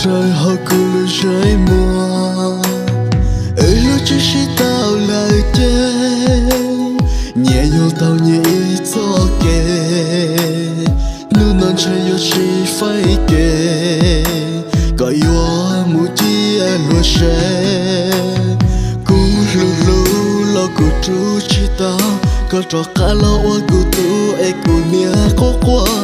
Raws hauv kuv lub zeem muag, wb hlub tsis sib tau lawm ces nyias yuav tau nyias ib txoj kev. Hnub no ntshe yuav tsis faib kev, koj yuav mus ciaj luag se. Kuv hlub hlub los kuv rub tsis tau, koj rov qab los ua kuv tub es kuv niaj quaj quaj.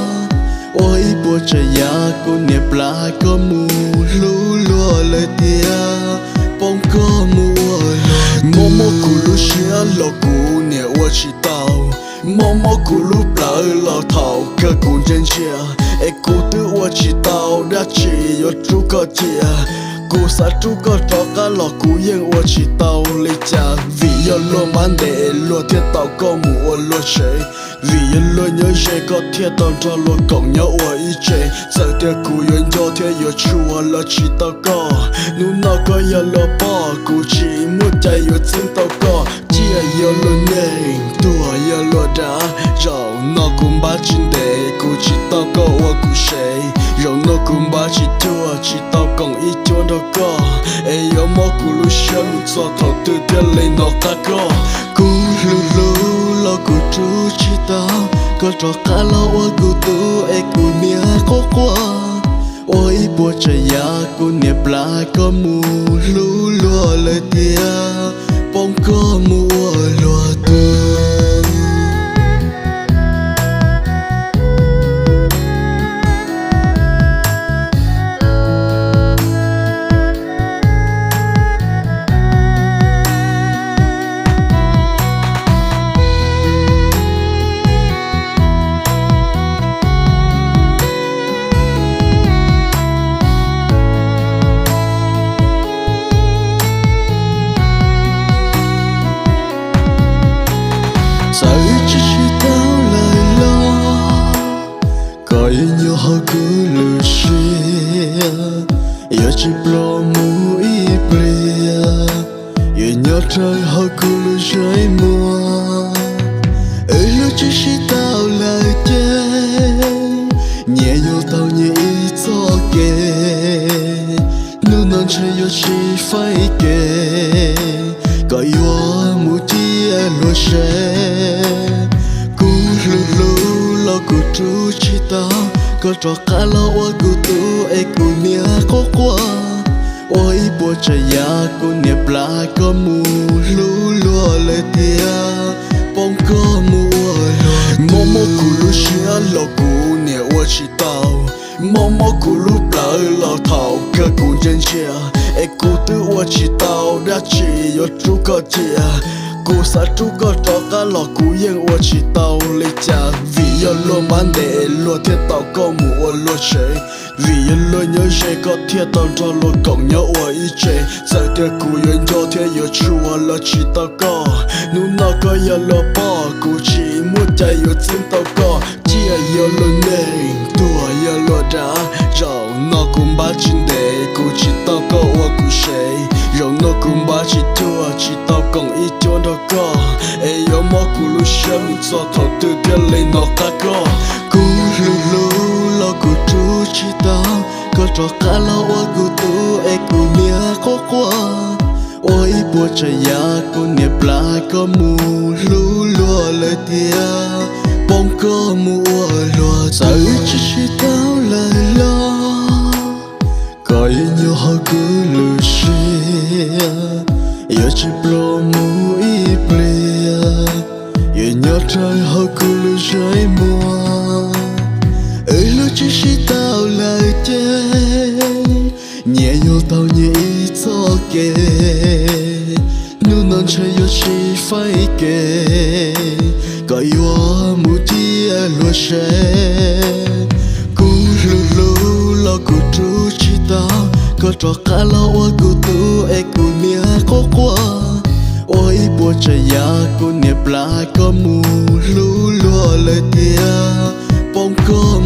Ua ib puas tsav yam kuv niam plam koj mus hlub luag lawm tiag, poob koj mus ua luag. Mob mob kuv lub siab los kuv niam ua tsis tau, mob mob kuv lub plawv los thaum kawg kuv ntsia ntsia, es kuv twb ua tsis tau dab tsi yuav rub koj cia. Kuv xav rub koj rov qab los kuv yeej ua tsis tau li cas, vim yog luag npab ntev luag thiaj tau koj mus ua luag tsev. Vim yog luag nyob ze koj thiaj tau nrog luag koom nyob ua ib tsev. Txawm tias kuv yuav nco thiab yuav tshua los tsis tau koj. Hnub no koj yog luag poj, kuv tsis muaj cai yuav txeeb tau koj. Ciaj yog luag neeg, tuag yog luag dav. Zaum no kuv npab tsis ntev kuv tsis tau koj ua kuv sev. Zaum no kuv npab tsis cuag tsis tau koom ib cuab nrog koj, es yuav mob kuv lub siab mus txog thaum twg thiaj li hnov qab koj. Kuv hlub hlub los kuv rub tsis tau, koj rov qab los ua kuv tub es kuv niaj quaj quaj. Ua ib puas tsav yam kuv niam plam koj mus hlub luag lawm tiag, poob koj mus ua luag tug. Txawm wb tsis sib tau lawm los, koj yuav nyob hauv kuv lub siab, yuav tsis ploj mus ib pliag. Yuav nyob raws hauv kuv lub zeem muag. Wb hlub tsis sib tau lawm ces nyias yuav tau nyias ib txoj kev. Hnub no ntshe yuav tsis faib kev, koj yuav mus ciaj luag se. Kuv hlub hlub los kuv rub tsis tau, koj rov qab los ua kuv tub es kuv niaj quaj quaj. Ua ib puas tsav yam kuv niam plam koj mus hlub luag lawm tiag, poob koj mus ua luag. Mob mob kuv lub siab los kuv niam ua tsis tau, mob mob kuv lub plawv los thaum kawg kuv ntsia ntsia, es kuv twb ua tsis tau dab tsi yuav rub koj cia. Kuv xav rub koj rov qab los kuv yeej ua tsis tau li cas, vim yog luag npab ntev luag thiaj tau koj mus ua luag tsev. Vim yog luag nyob ze koj thiaj tau nrog luag koom nyob ua ib tsev. Txawm tias kuv yuav nco thiab yuav tshua los tsis tau koj. Hnub no koj yog luag poj, kuv tsis muaj cai yuav txeeb tau koj. Ciaj yog luag neeg, tuag yog luag dav. Zaum no kuv npab tsis ntev kuv tsis tau koj ua kuv sev. Zaum no kuv npab tsis cuag tsis tau koom ib cuab nrog koj, es yuav mob kuv lub siab mus txog thaum twg thiaj li hnov qab koj. Kuv hlub hlub los kuv rub tsis tau, koj rov qab los ua kuv tub es kuv niaj quaj quaj. Ua ib puas tsav yam kuv niam plam koj mus hlub luag lawm tiag, poob koj mus ua luag. Txawm wb tsis sib tau lawm los, koj yuav nyob hauv kuv lub siab, yuav tsis ploj mus ib pliag. Yuav nyob raws hauv kuv lub zeem muag. Wb hlub tsis sib tau lawm ces nyias yuav tau nyias ib txoj kev. Hnub no ntshe yuav tsis faib kev, koj yuav mus ciaj luag se. Kuv hlub hlub los kuv rub tsis tau, koj rov qab los ua kuv tub es kuv niaj quaj quaj. Ua ib puas tsav yam kuv niam plam koj mus hlub luag lawm tiag, poob koj